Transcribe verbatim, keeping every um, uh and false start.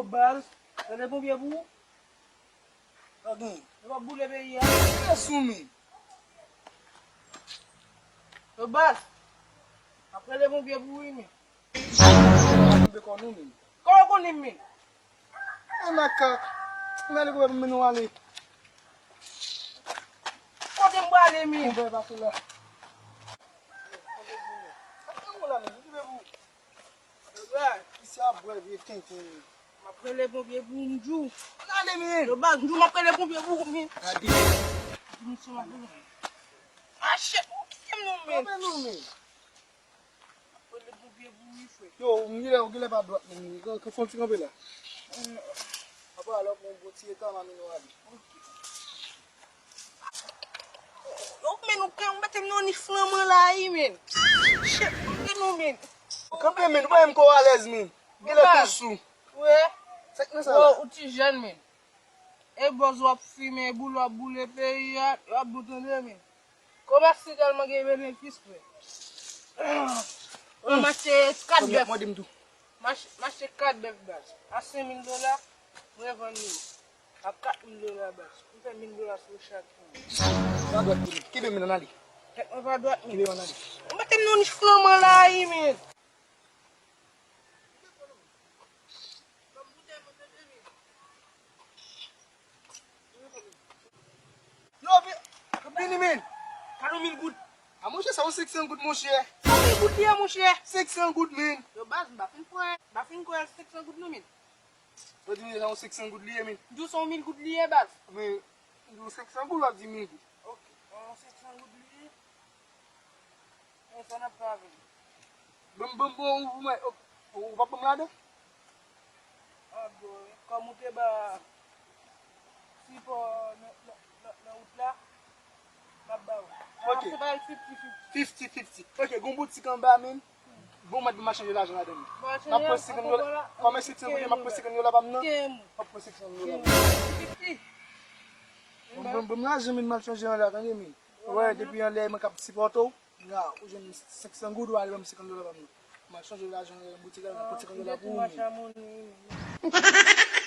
Baz, rele ponpye pou ou. Yo gen. Yo p ap boule peyi a. Yo sou mi. Yo baz. M ap rele ponpye pou ou wi men. Koupe kò nou men. Kò yo konn li men. E makak. Mwen ale koupe pou men nou ale. Kote m prale men. Koupe pa sou la. Ap pran ou la men. Koupe pou ou. Isi a bwè vye tenten. M ap rele ponpye pou m di w. Ann ale men. Yo baz, m di w m ap rele ponpye pou ou men. Gade. Di misye m ap rele. Mache, ou kite m non men. Kanpe non men. M ap rele ponpye pou ou wi frè. Yo, ou genlè, ou genlè pa dwat men. Kan, kan fon ti kanpe la. Apa alò pou yon bon ti eta m a men nou ale. Yo, men nou pran, ou mete m nan nich flanman la wi men. Shit, men nou men. Kanpe men, ou pa menm ko alèz men. Genlè tou sou. Wi. Sa k nan sa la? Ou ti jèn men. E bòz w ap fimen, e boule w ap boule peyi a, w ap bon tande men. Kòmès li tèlman gen benefis frè. Mwen m achte kat bèf. Mwen di m tou. M ach-, m achte kat bèf baz. A senk mil dola, mwen vann li a kat mil dola baz. M fè mil dola sou chak. Pa dwat men. Kenbe men ann ale. Tèt mwen pa dwat men. Kenbe men ann ale. Ou mete m nan nich flanman la wi men. Yo, vi-, vini men. Kado mil goud. A monchè, sa yon senk san goud monchè. Sa mil goud li ye monchè. Senk san goud men. Yo baz, m pa fin kwè. M pa fin kwè senk san goud non men. Yo di men sa yon senk san goud li ye men. Di w sa yon mil goud li ye baz. Men, di w senk san goud, w ap di mil goud. Ok, yon senk san goud li ye. E sa n ap fè avè l? Ban m, ban m, ban m, ou, ou, ou, ou p ap ban m ladan? Ah, bro, kòm ou te ba sipò nan, nan, nan, nan wout la, m ap ba ou. Ok. Se pa fifty fifty. Fifty fifty. Ok, gon boutik anba men. Bon, mwen, m ap chanje lajan ladan men. M ap pran senkant dola. Kòm e senkant dola, m ap pran senkant dola pa m nan. M ap pran senkant dola pa m nan. Fifty fifty. Ban m, ban m, ban m lajan men, m ap chanje an la, tande men. Wè, depi anlè mwen k ap sipòte w. Nga, ou jwenn senk san goud, ou ale ban m senkant dola pa m nan. M al chanje lajan nan boutik la, mwen pote senkant dola pou ou men.